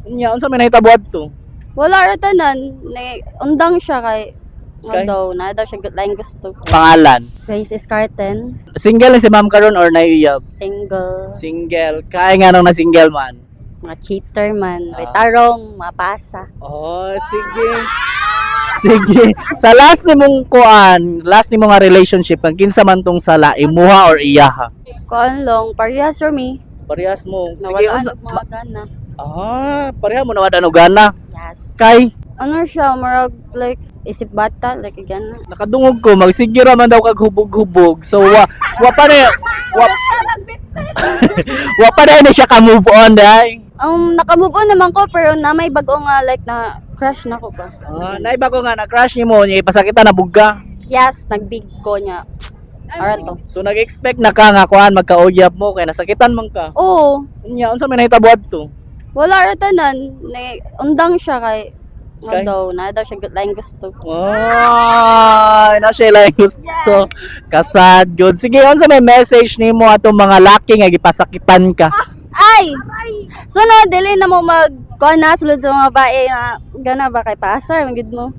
Unya, unsa may nahitabo adto? Wala ra tanan, ni undang siya kay Kay? nga daw, na daw siya laing gusto. Pangalan. Grace Escarten, Single ni si ma'am karon or naiuyab? Single, Single. Kaya nga nung na single man. Mga cheater man, may Ah. tarong, mapasa. Oh, sige. Sige. Sa last ni mong kuan, last ni mong nga relationship, kang kinsa man tong sala, imuha or iyaha? Kuan long, parehas for me. Parehas mo. Sige, Nawala unsa og mga gana. Ah, pareha mo nawad og gana. Yes. Kay Ano siya, murag like isip bata, like gana. Nakadungog ko magsiguro ra man daw kag hubog-hubog. So wa pa na wa pa na siya ka move on dai. Naka-move on naman ko pero na may bago nga like na crush na ko ba. Ah, naiba ko nga na crush nimo niya ipasakita na buga. Yes, nagbig ko niya. Ara to. So nag-expect na ka nga kuan magkauyab mo kay nasakitan man ka. Oo, Unya, unsa may nahitabo adto? Wala ra tanan, ni undang siya kay nga Kay? daw, na daw siya laing gusto. Ay, na siya lang gusto. Kasad good. Sige, unsa may message nimo atong mga laki nga gipasakitan ka? Ay! So no, dili na mo mag kuan na sulod sa mga bae na gana ba kay paasar, man gid mo.